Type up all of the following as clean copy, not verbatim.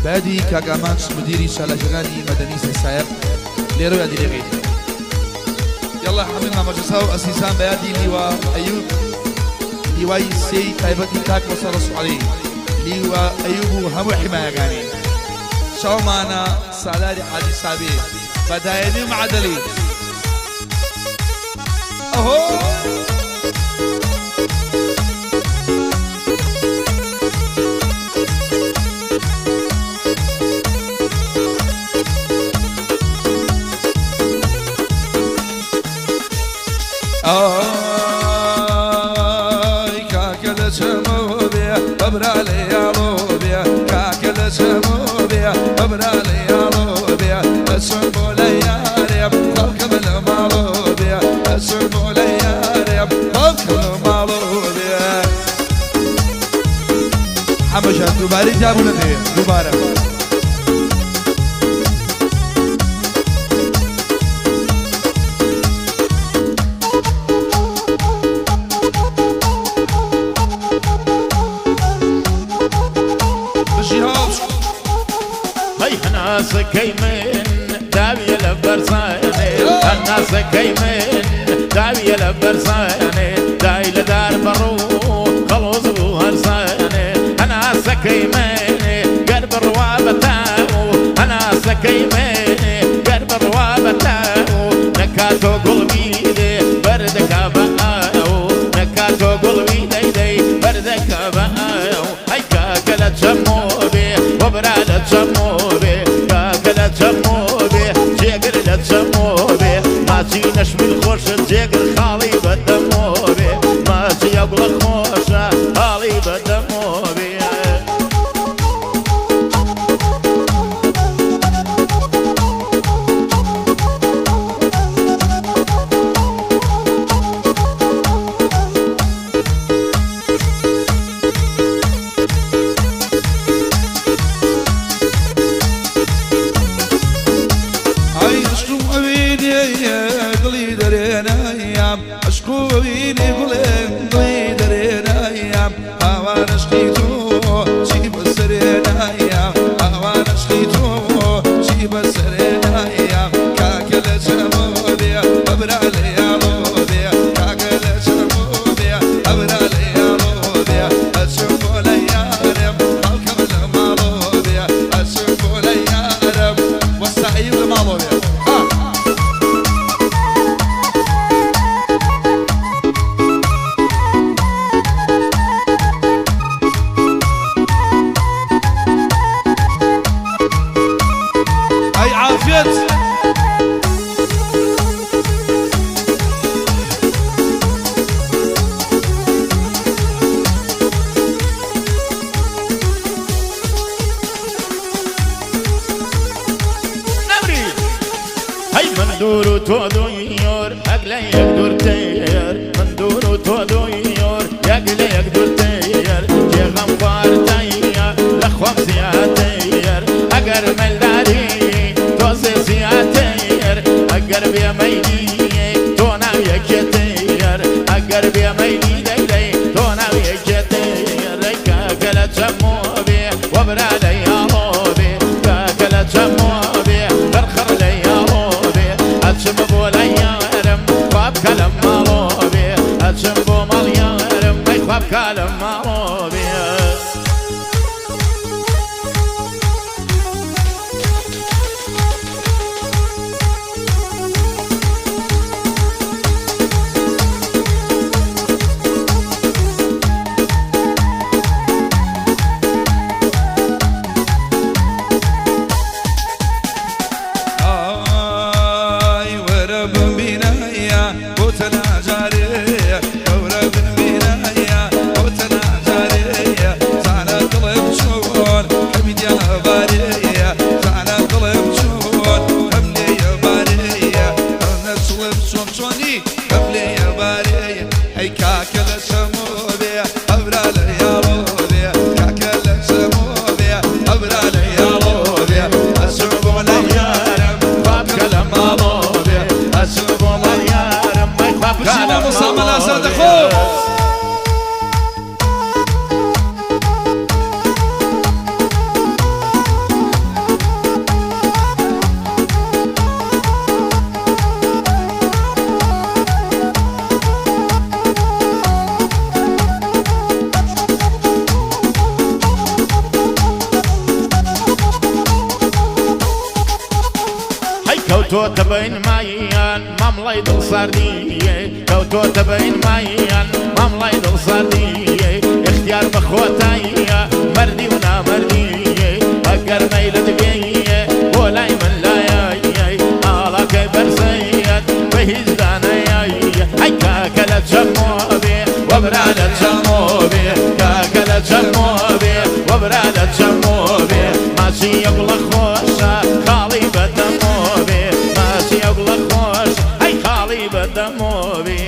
بەیادی کاک ئامانج مدیری چالاکیەکانی مەدەنی سەیسایەق لێرەوە یادی لێ غەیری. یەڵا حەمید مامەجەسا و ئەزیزان بەیادی لیوا ئەیوب لیوای سێی تایبەتی کاک وەسا ڕەسوڵ عەلی لیوا ئەیوب و هەموو حیمایەکانی چاومانە سالاری حاجی سابیر بە دایەمی و معەدەلی ئەهۆ. ئای کاکە دەچمەوە بێ بەبرا لە یاڵۆ بێ کاکە دەچمەوە بێ بەبرا لە یاڵۆ بێ دەچم بۆ لە یارێم خەڵکم لە ماڵۆ بێ دەچم بۆ لە یارێم خەڵکم لە ماڵۆ بێ حەمەژان دووبارەی تیابوو نەدەوێ دووبارە. بژی هاوچ. هەی هەناسەکەی من داویە لە بەرزانێ هەناسەکەی من داویە لە بەرزانێ دای لە دار بەڕوو خەڵۆز بوو هەرزانێ هەناسەکەی من گەر بڕوا بە تاو هەناسەکەی من گەر بڕوا بە تاو نەکاتۆ گوڵ بیدێ بەردەکا بە ئاو نەکاتۆ گوڵ بیدەی دەی بەردەکا بە ئاو ئەی کاکە لە چەمۆ بێ وەبرا لە چەمۆ بێ کاکە لە چەمۆ بێ جێگر لە چەمۆ بێ ماچی نەشمیل خۆشە جێگر خاڵی بەدەمۆ بێ ماچی ئەگوڵە خۆشە خاڵی بەدەمۆ بێ. ئای عشقم ئەوینێ دڵی دەرێنایام عشق و ئەوینێ گوڵێ دڵی دەرێنایام هاوار عشقی تۆ چی بەسەرێ نایام هاوار عشقی تۆ چی بەسەرێ نایام کاکە لە چەمۆ بێ بەبرا لە یاڵۆ بێ کاکە لە چەمۆ بێ ئەبرا لە یاڵۆ بێ ئەچم بۆ لە یارم خەڵکم لە ماڵۆ بێ ئەچم بۆ لە یارم وەستا ئەیوب لە ماڵۆ بێ ها. ئەی عافیەت. نەمری هەی من دوور و تۆ دوور ئەک لە یەک دوور تێر من دوور و تۆ دوور یەک لە یەک دوور تێر جێ غەم خواردەیە لە خۆم زیاتر ئەگەر مەلداری تۆزێ زیاتر ئەگەر بێمەیلی تۆ ناو یەکێ تێر ئەگەر بێمەیلی دەی دەی تۆ ناو یەکێ تێر ئەی کاکە لە چەمۆ بێ وەبرا لە یاڵۆ بێ کاکە لە چەمۆ بێ خڕخڕ لە یاڵۆ بێ ئەچم بۆ لای یارم خوا بکە لە ماڵۆ بێ ئەچم بۆ ماڵ یارم ئەی خوا بکە لە ماڵۆ بێ. ئای وەرە بمبینایە بۆ تەنها جارێ وەرە بمبینایە بۆ تەنها جارێ زانە دڵم چۆن حەمیدیا بارێ زانە دڵم چۆن هەم لێیە بارێ ئەنە چڵم چۆن چۆنی هەم لێیە بارێ ئەی کاکە لە چەمۆ بێ ئەورا لە یاڵۆ بێ کاکە لە چەمۆ بێ ئەورا لە یاڵۆ بێ ئەچم بۆ لای یارم خوا بکە لە ماڵۆ بێ ئەچم بۆ ماڵ یارم ئەی خوا بکە بژی لە مامۆستا ماڵۆ مەلازادە بێ. خۆ. کەوتۆتە بەینمایان مامڵەی دڵساردییە کەوتۆتە بەینمایان مامڵەی دڵساردییە ئیختیار بە خۆتایە مەردی و نامەردییە ئەگەر مەیلت بێیە بۆ لای من لایە ئاڵاکەی بەرزەیەت بە هیچ دانەیە ئەی کاکە لە چەمۆ بێ وەبرا لە چەمۆ بێ کاکە لە چەمۆ بێ وەبرا لە چەمۆ بێ ماچی گوڵە خۆشە خاڵی بەدەمۆ بێ ماچی گوڵە خۆش ئەی خاڵی بەدەمۆ بێ.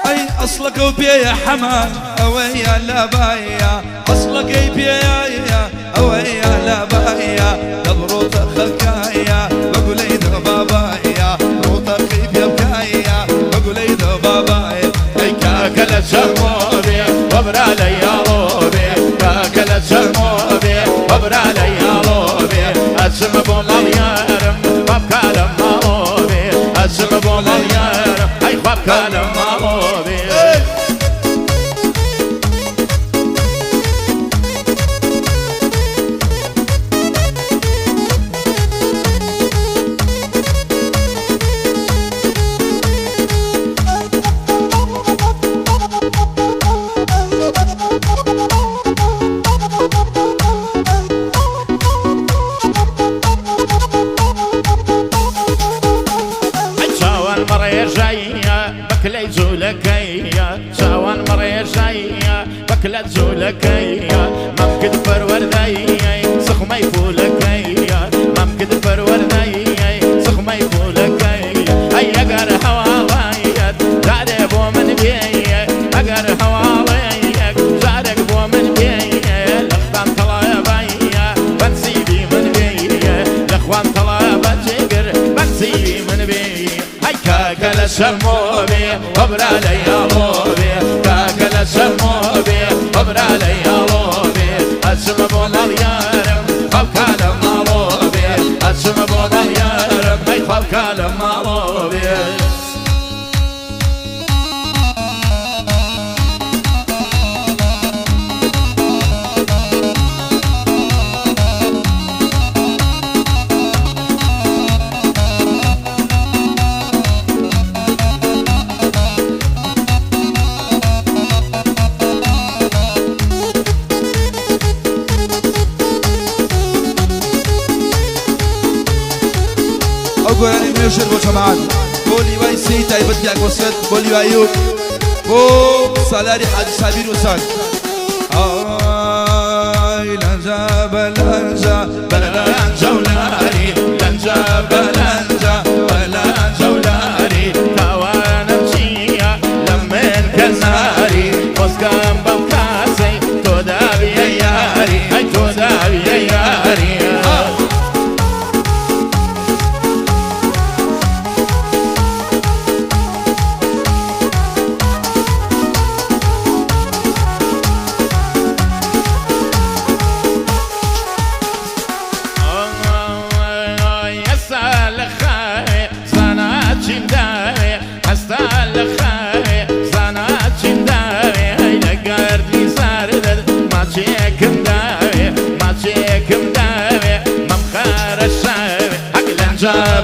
ئەی ئەسڵەکە و پێیە حەمە ئەوەیە لەبایە ئەسڵەکەی پێیە ئەوەیە لەبایە دەبڕۆتە خەکایە بە گولەی دەبابایە ڕۆتەقی پێ بکایە بە گولەی دەبابایە. ئەی کاکە لە چەمۆ بێ وەبرا لە یاڵۆ بێ کاکە لە چەمۆ بێ وەبرا لە یاڵۆ بێ ئەچم بۆ ماڵیارم خوا بکا لە ماڵۆ بێ ئەچم بۆ ماڵیارم ئەی خوا بکا لە ماڵۆ بێ. چاوان مەڕێژایە بەکلەی جوولەکەیە چاوان مەڕێژایە بەکلە جوولەکەیە مەمکت پەروەردەیە سخمەی پولەکەیە مەمکت پەروەردەیە سخمەی پولەکەیە ئەی ئەگەر هەواڵەیەت جارێ بۆ من بێیە ئەگەر هەواڵەیەک جارێک بۆ من بێیە لەختان تەڵابەیە بەنسیبی من بێیە لەخوان تەڵابە جێگر بەنسیبی من بێیە ئەی کاکە لە شەرمۆ بێ وەبرا لە یاڵۆ بێ کاکە لە شەرمۆ بێ وەبرا لە یاڵۆ بێ ئەچمە بۆ ماڵیارم خەڵکا لە ماڵۆ بێ ئەچمە بۆ ماڵیارم ئەی خەڵکا لە ماڵۆ بێ. ئەو گۆرانی نوێژێر بۆ جەماعەت بۆ لیوای سێی تایبەت کاک وەسرەت بۆ لیوای یوب بۆ سالاری حاجی سابیر وسان. ئای لەنجا بەلەنجا بەلەنجە و لاری لەنجە بەلەنجە بەلەنجە و لاری تاوانم چییە لە من کەناری خۆزگەم بەو کاسەی تۆ داویە یاری ئەی تۆ داویە یاری.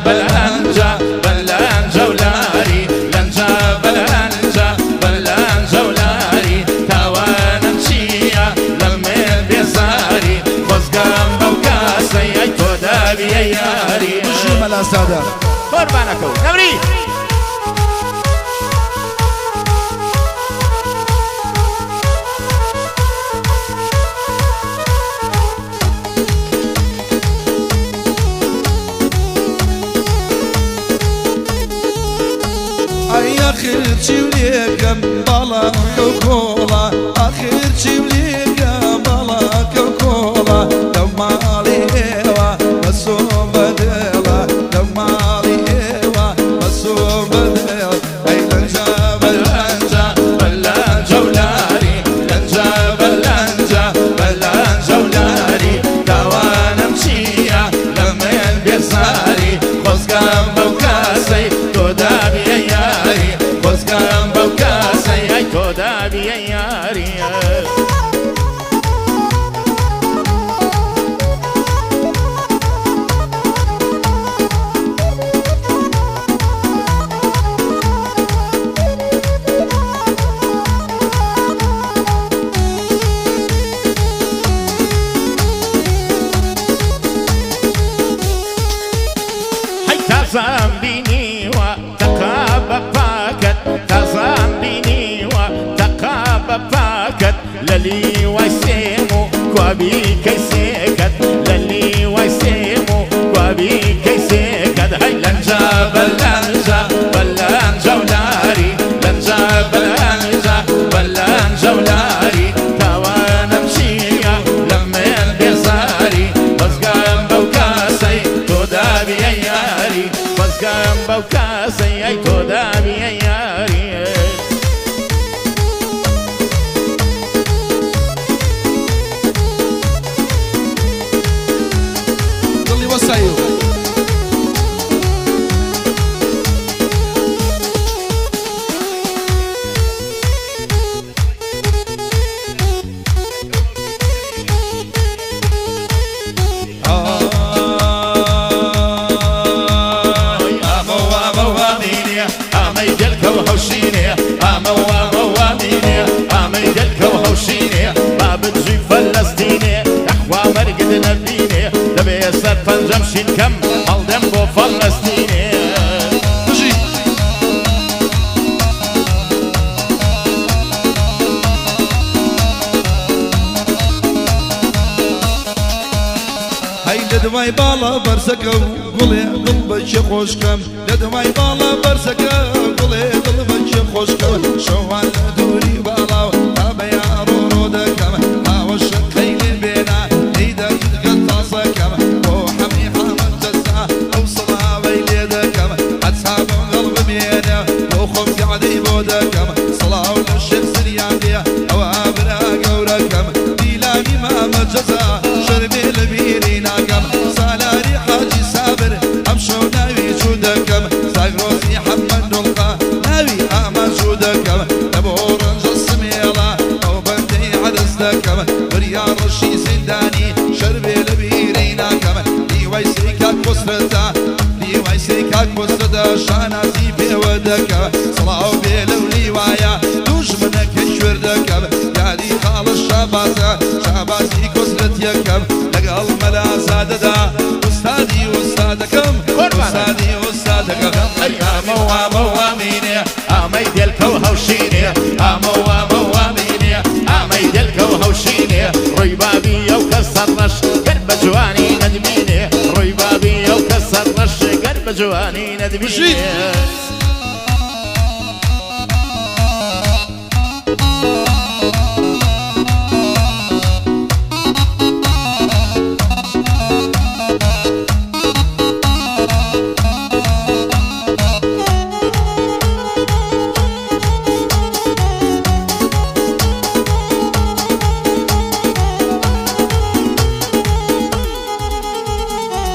بەلەنجە بەلەنجە و لاری لەنجە بەلەنجە بەلەنجە و لاری تاوانم چییە لە من بێزاری خۆزگەم بەو کاسەی ئەی تۆ داویە یاری. بژی مەلا سادە. قوربانەکەو نەمری. ئەی ئاخر چی و لێکەم باڵاکە و کۆڵا ئاخر چی و لێکەم باڵاکە و کۆڵا لەو ماڵی ئێوە بەسۆم بەدڵە لەو ماڵی ئێوە. دابیە یاریە. هەی تازەم بینیوە تەقا بە پاکەت، تازەم بینیوە تەقا بە پاکەت، لە لیوای سێم و کوابی کەی سێکەت، لە لیوای سێم و کوابی کەی سێکەت. هەی لەنجە بە لەنجە بە لەنجە و لاری، لەنجە بە لەنجە بە لەنجە و لاری، تاوانم چییە لە من بێزاری، خۆزگەم بەو کاسەی تۆ دابیە یاری، خۆزگەم بەو کاسەی ئەی تۆ دابیە یاری. دڵی وەسایو. ئامەی دلکە و هەوشینێ، ئامە و ئامە و ئامینێ، ئامەی دلکە و هەوشینێ، با بجی فەلەستینێ، یاخوا مەرگت نەبینێ، دەبێ سەر پەنجەم شین کەم هەڵدەم بۆ فەلەستینێ. بژی. هەی لە دوای باڵا بەرزەکە و گوڵێ دڵ بەچێ خۆشکەم، لە دوای باڵا بەرزەکە گوڵێ دڵ بەچێ خۆشکەم، شەوان لە دووری باڵاو تا بەیاڕۆ ڕۆ دەکەم، ئاوە شەقەی لێ بێنا لێی دەردگە تازەکەم، بۆ حەمی حەمەد جەزا ئەو سڵاوەی لێ دەکەم، هەتا بەم دڵ بمێنێ بۆ خۆم زیادەی بۆ دەکەم، سڵاو لە شێخ زریان بێ ئەوە برا گەورەکەم، دیلانی مامە جەزا شەرمێ لە بیری ناکەم، سالاری حاجی سابر ئەمشەو ناوی چوو دەکەم، زاگرۆسی حەمەد نوڵقا ناوی ئامانجوو دەکەم، لە بۆ ڕەنجە سمێڵە ئەو بەندەی عەرز دەکەم، بریا ڕەشی زیندانی شەرمێ لە بیری ناکەم، لیوای سێ کاک کۆسرەتە، لیوای سێ کاک کۆسرەتە شانازی پێوە دەکەم، سڵاو بێ لەو لیوایە دوژمنەکەی کوێر دەکەم، یادی خاڵە شابازە شابازی کۆسرەت یەکەم، لەگەڵ مەلازادەدا ئوستادی ئوستادەکەم، ئوستادی ئوستادەکەم. ئەی ئامە و ئامە و ئامینێ، ئامەی دێلکە و هەوشینێ، ئامە و ئامە و ئامینێ، ئامەی دێلکە و هەوشینێ، ڕووی بابی ئەو کەسە ڕەش گەر بە جوانی نەدبینێ، ڕووی بابی ئەو کەسە ڕەش گەر بە جوانی نەدبینێ.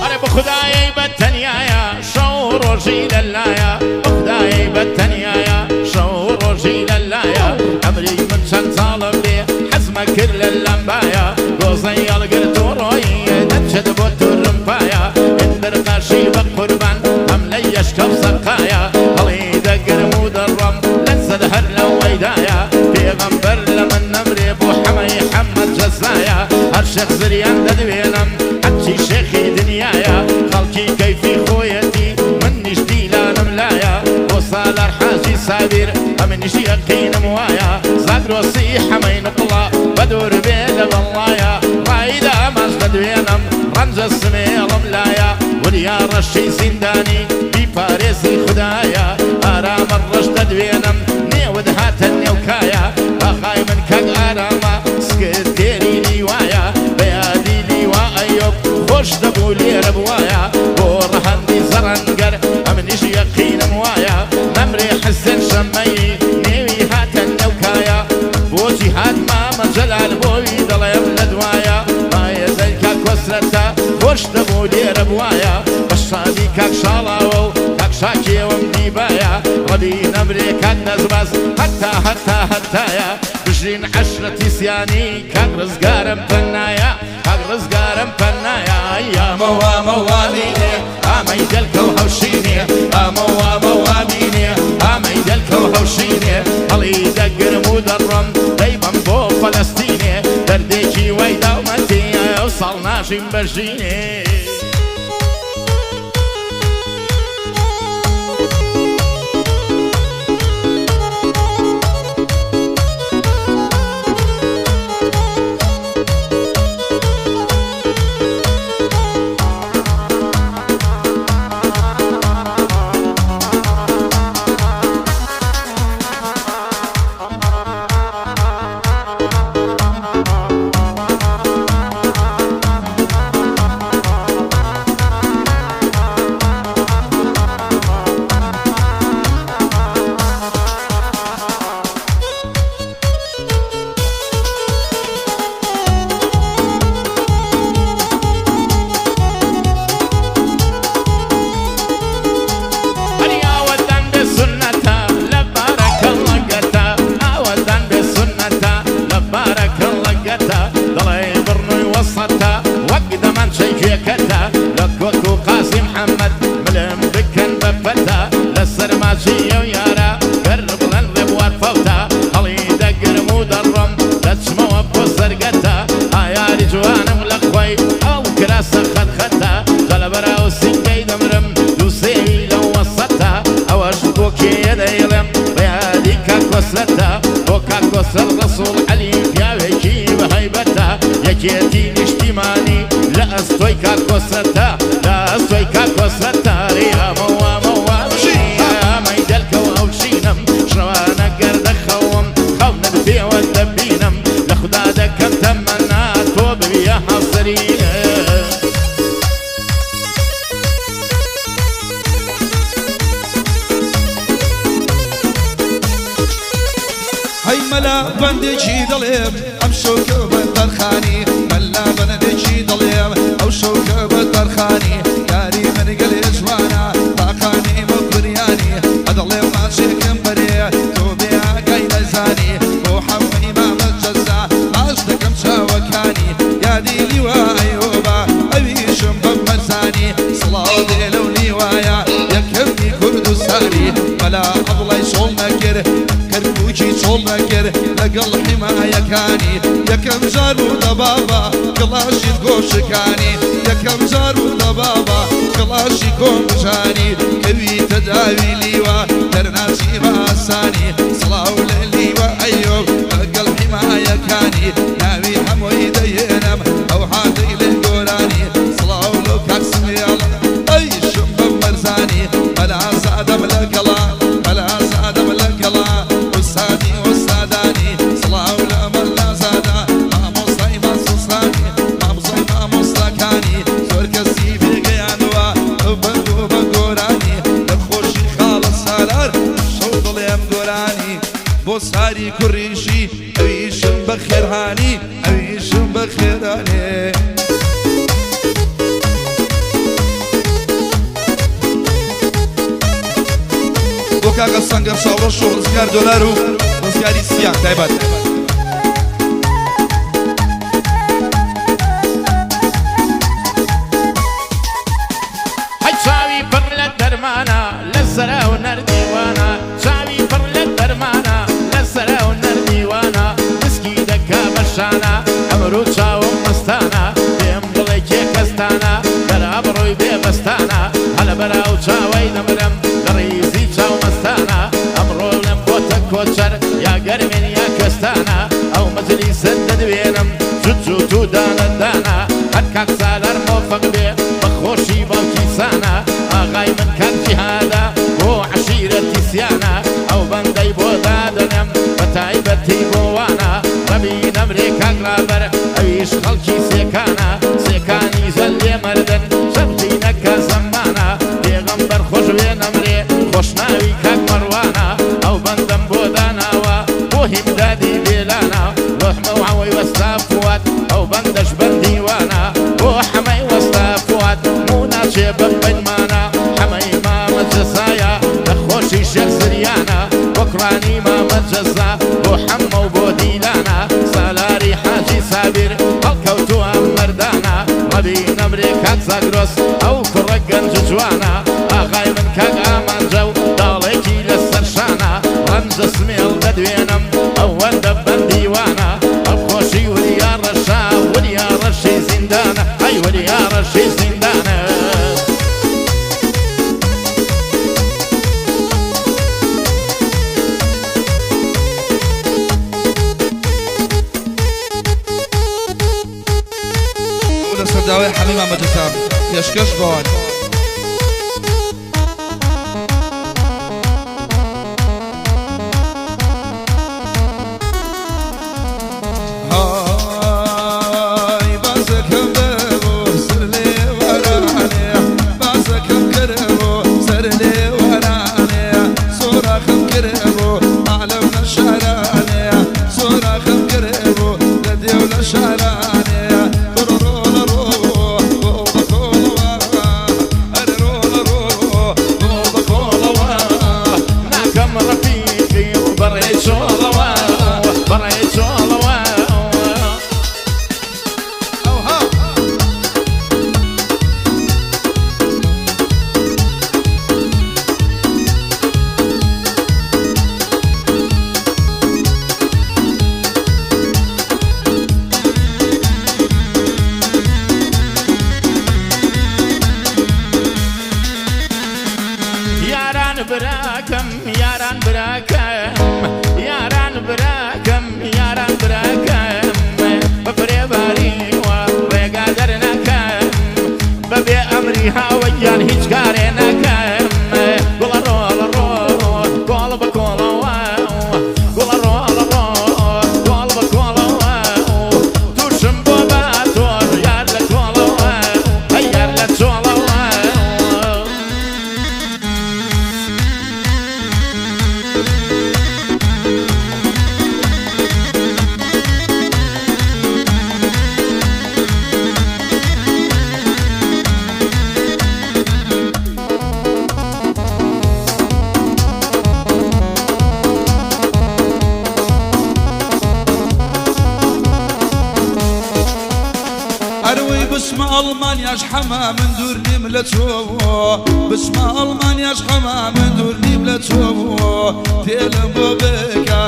ئەرێ بە خودایەی بە تەنیایە شەو ڕۆژی لەلایە، بە خودایەی بە تەنیایە شەو ڕۆژی لەلایە، ئەمری من چەند ساڵم بێ حەزمە کرد لە لەمبایە، گۆزەی هەڵگرت و ڕۆیی دەچێت بۆ تورمپایە، ئیندرقاشی بە قوربان هەم لە یەشکە و سەقایە، هەڵی دەگرم و دەڕۆم لەسەر هەر لەوەیدایە، پێغەمبەر لە من نەمرێ بۆ حەمەی حەمەد جەزایە، هەر شێخ زریان دەدوێنم هەرچی شێخی دنیایە، خەڵکی کەیفی خۆیەتی من نیش دیلانم لایە، بۆ سالار حاجی سابیر ئەمنیش یەقینم وایە، زاگرۆسی حەمەی نقڵە بە دوور بێ لە بەڵایە، ڕایدا ماش دەدوێنم ڕەنجە سمێڵم لایە، وریا ڕەشی زیندانی بیپارێزی خودایە، ئارامە ڕەش دەدوێنم نێوت هاتە نێوکایە، باخای من کاک ئارامە سکرتێری لیوایە، بە یادی لیوا ئەیۆب خۆش دەبوو لێرە بوایە، بۆ ڕەهەندی زەڕەنگەر ئەمنیش یەقینم وایە، نەمرێ حسێن شەمەیی نێوی هاتە نێوکایە، بۆ جیهاد مامە جەلال بۆوی دەڵێم لە دوایە، مایەزەی کاک کۆسرەتە خۆش دەبوو لێرە بوایە، بە شادی کاک شاڵاوە و کاک شاکێوم دیبایە، ڕەبی نەمرێ کاک نەزباز هەتا هەتا هەتایە. بژین عەشرەتی سیانی کاک ڕزگارم پەنایە کاک ڕزگارم پەنایە ئامەوە مەوابینێ ئامەی دەلکە و هەوشینێ ئامەوە مەوابینێ ئامەی دەلکە و هەوشینێ هەڵی دەگرم و دەڕۆم دەیبەم بۆ فەلەستینێ دەردێکی وای داومەتی ئەو ساڵ ناژیم بەژینێ. هەری ئاوەدان بێ سوننەتە لە بارەکەڵەگەتە ئاوەدان بێ سوننەتە لە بارەکەڵەگەتە دەڵێی بڕنووی وەسەتە وەک دەمانچەی گوێکەتە لە کۆک و قازی محەممەد ملم بکەن بە پەتە لەسەر ماچی ئەو یارە گەر بڵێن ڕێبوار فەوتە هەڵی دەگرم و دەڕۆم دەچمەوە بۆ سەرگەتە ئایاری جوانم لە خۆی ئەو کراسە خەت خەتە جا لەبەر ئەو سینگەی دەمرم دوو سێوی لەو وەسەتە ئەوەش بۆ کێیە دەیڵێم بە یادی کاک کۆسرەتە بۆ کاک کۆسرەت ڕەسوڵ عەلی پیاوێکی بە هەیبەتە یەکێتی نیشتیمانی لە ئەستۆی کاک کۆسرەتە لە ئەستۆی کاک کۆسرەتە ری ئامەوە مەوابی ئامەی دەلکە و ئەوشینم شەوانە گەر دەخەوم خەونت پێوە دەبینم لە خودا دەکەم تەمەنا تۆ ببیە هاوسەری. هەی مەلا بەندێکی دەڵێم ئەم شەوکە بە تەرخانی مەلا بەندێکی دەڵێم ئەو شەوکە بە تەرخانی یاری من گەلێ جوانە تاقانی مەکوریانی ئەدەڵێم ماچێکم بەرێ تۆ بێ ئاگای نەزانی بۆ حەمەی مامە جەزا ماچ دەکەم چاوەکانی یادی لیوا ئەیۆبا ئەویشم بەم مەرزانی سڵاو بێ لەو لیوایە یەکەمی کوردستانی مەلا عەبڵای چۆڵ نەکرد کەرکوکی چۆڵ نەکرد لەگەڵ حیمایەکانی یەکەم جار بوو لە بابا کڵاشی گۆشکانی یەکەم جار بوو لە بابا کڵاشی کۆمژانی کەویتە داوی لیوا دەرناچی بە ئاسانی سڵاو لە لیوا ئەیۆب لەگەڵ حیمایەکانی ناوی هەمووی دەهێنم ئەو حاتەی لێ گۆرانی سڵاو لەو کاک سمێڵ ئەیشم بەم مەرزانی مەلا سادەم لەگەڵا مەلا سادەم لەگەڵا ئوستادی ئوستادانی سڵاو لە مەلا زادە مامۆستای مامۆستانی مامۆستای مامۆستاکانی زۆر کەسی پێگەیاندووە بەند و بە گۆرانی لە خۆشی خاڵە سالار شەو دڵێم گۆرانی بۆ ساری کوڕیشی ئەویشم بە خێرهانی ئەویشم بە خێرانێ. بۆ کاکە سەنگەر شاوڕەش و ڕزگار دۆلار و ڕزگاری سیان تایبەت. هەی چاوی پڕ لە دەرمانە لە سەرا و نەردیوانە چاوی پڕ لە دەرمانە لە سەرا و نەردیوانە مسکی دەکا بە شانە ئەمرو چاوم مەستانە پێم بڵێ کێ کەستانە بەرا بڕۆی بێ بەستانە هەلە بەرا و چاوەی دەمرم لە ڕیزی چاو مەستانە ئەمڕۆ لەم بۆتە کۆچەر یا گەرمێن یا کوێستانە ئەو مەجلیسە دەدوێنم جوت جوت و دانە دانە هەر کاک سالار مۆفەق بێ بە خۆشی باوکی سانا ئاغای من کاک جیهادە بۆ عەشیرەتی سیانە ئەو بەندەی بۆ دادەنێم بە تایبەتی بۆ وانە ڕەبی نەمرێ کاک ڕابەر ئەویش خەڵکی سێکانە سێکانی زەل لێ مەردن چەپکی نەکا زەمانە پێغەمبەر خۆش وێ نەمرێ خۆشناوی کاک مەڕوانە ئەو بەندەم بۆ داناوە بۆ هیمدادی بێلانە لۆحمە و عەوەی وەستا فواد ئەو بەندەش بەندی وانە بۆ حەمەی وەستا فواد موو ناچێ بە بەینمانە حەمەی مامە جەزایە لە خۆشی شێخ زریانە بۆ کوڕانی مامە جەزا بۆ حەمە و بۆ دیلانە. لەسەر داوای حەمەی مامە جەسام پێشکەش بەوان. های باسەکەم بەبوو سەر لێوارانێ باسەکەم کربوو سەر لێوارانێ سۆراخم کربوو عالەم لە شارانێ سۆراخم کربوو لە دێو لە شارانێ ڕۆ لە ڕۆ گۆڵ بە گۆڵەوە ئەرێ ڕۆ لە ڕۆ گۆڵ بە گۆڵەوە ناکەم ڕەفیقی و بەڕێ چۆڵەوە بەڕێ چۆڵەوە. ئەوها. یاران براکەم یاران براکەم یاران براکەم یاران براکەم بە فرێباریوە ڕێگا دەرنەکەم بەبێ ئەمری هاوەیان هیچ کارێ نەکەم گوڵە ڕۆڵە ڕۆ گۆڵ بە کۆڵەوە گوڵە ڕۆڵە ڕۆ گۆڵ بە کۆڵەوە تووشم بۆ بە تۆ یار لە کۆڵەوە هەی یار لە چۆڵەوە. ئەروەی بچمە ئەڵمانیاش حەما من دوور نیم لە تۆ، بچمە ئەڵمانیاش حەما من دوور نیم لە تۆ، تێلم بۆ بکە.